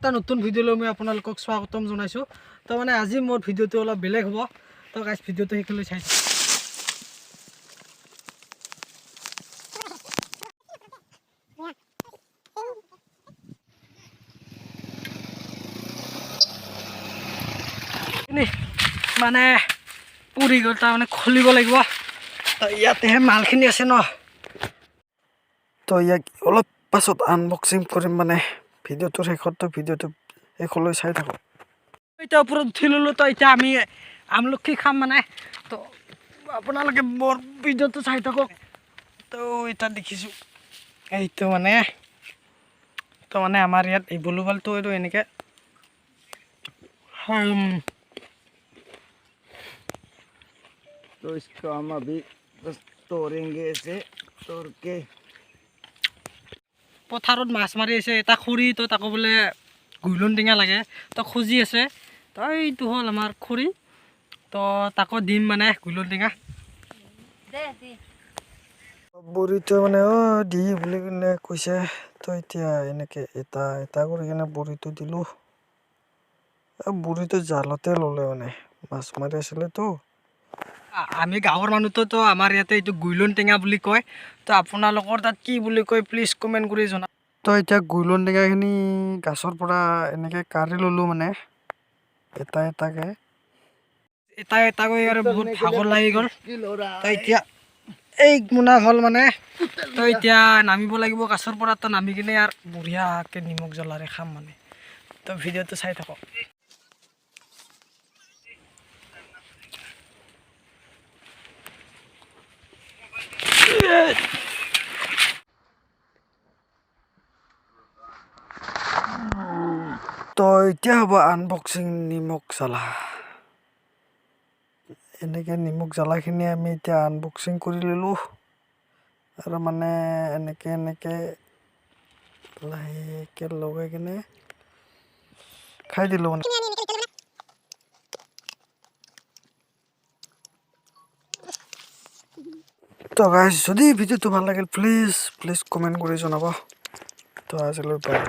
এটা নতুন ভিডিঅ'লৈ মই আপোনালোকক স্বাগতম জনাইছোঁ। তো মানে আজি মোৰ ভিডিঅ'টো অলপ বেলেগ হ'ব। তো গাইজ, ভিডিঅ'টো শেষলৈ চাই থাকক। নি মানে পুৰি গ'ল, তাৰমানে খুলিব লাগিব। তো ইয়াতেহে মালখিনি আছে ন। তো ইয়াক অলপ পাছত আনবক্সিং কৰিম, মানে ভিডিঅ'টোৰ শেষত। তো ভিডিঅ'টো শেষলৈ চাই থাকক। এতিয়া ওপৰত উঠি ল'লোঁ। তো এতিয়া আমি আমলখি খাম মানে। তো আপোনালোকে মোৰ ভিডিঅ'টো চাই থাকক। তো এতিয়া দেখিছোঁ এইটো মানে, তো মানে আমাৰ ইয়াত এই বলুবালটো এইটো এনেকৈ। तो इसको हम अभी बस तोड़ेंगे, ऐसे तोड़ के। পথাৰত মাছ মাৰি আছে এটা খৰি। তো তাকো বোলে গুইলন টেঙা লাগে, তো খুজি আছে। তো এইটো হ'ল আমাৰ খৰি। তো তাকো দিম মানে গুইলন টেঙা। বুঢ়ীটোৱে মানে অ' দি বুলি কিনে কৈছে। তো এতিয়া এনেকৈ এটা এটা কৰি কিনে বড়িটো দিলোঁ। বুঢ়ীটো জালতে ল'লে, মানে মাছ মাৰি আছিলেতো। আমি গাঁৱৰ মানুহতো, তো আমাৰ ইয়াতে এইটো গুইলন টেঙা বুলি কয়। তো আপোনালোকৰ তাত কি বুলি কয়, প্লিজ কমেণ্ট কৰি জনাব। তো এতিয়া গুইলন টেঙাখিনি গাছৰ পৰা এনেকৈ কাঢ়ি ল'লোঁ, মানে এটা এটাকৈ। এটা এটাকৈ আৰু বহুত ভাগৰ লাগি গ'ল। मुश्किल हो रहा। তো এতিয়া এই মোনা হ'ল মানে। তো এতিয়া নামিব লাগিব গাছৰ পৰা। তো নামি কিনে আৰু বঢ়িয়াকৈ নিমখ জ্বলাৰে খাম মানে। তো ভিডিঅ'টো চাই থাকক। তো এতিয়া হ'ব আনবক্সিং নিমখ জ্বালা। এনেকৈ নিমখ জ্বালাখিনি আমি এতিয়া আনবক্সিং কৰি ল'লোঁ আৰু মানে এনেকৈ এনেকৈ লাহেকৈ লগাই কিনে খাই দিলোঁ মানে। তো গাইজ, যদি ভিডিঅ'টো ভাল লাগিল, প্লিজ প্লিজ কমেণ্ট কৰি জনাব। তো আজিলৈ বাই।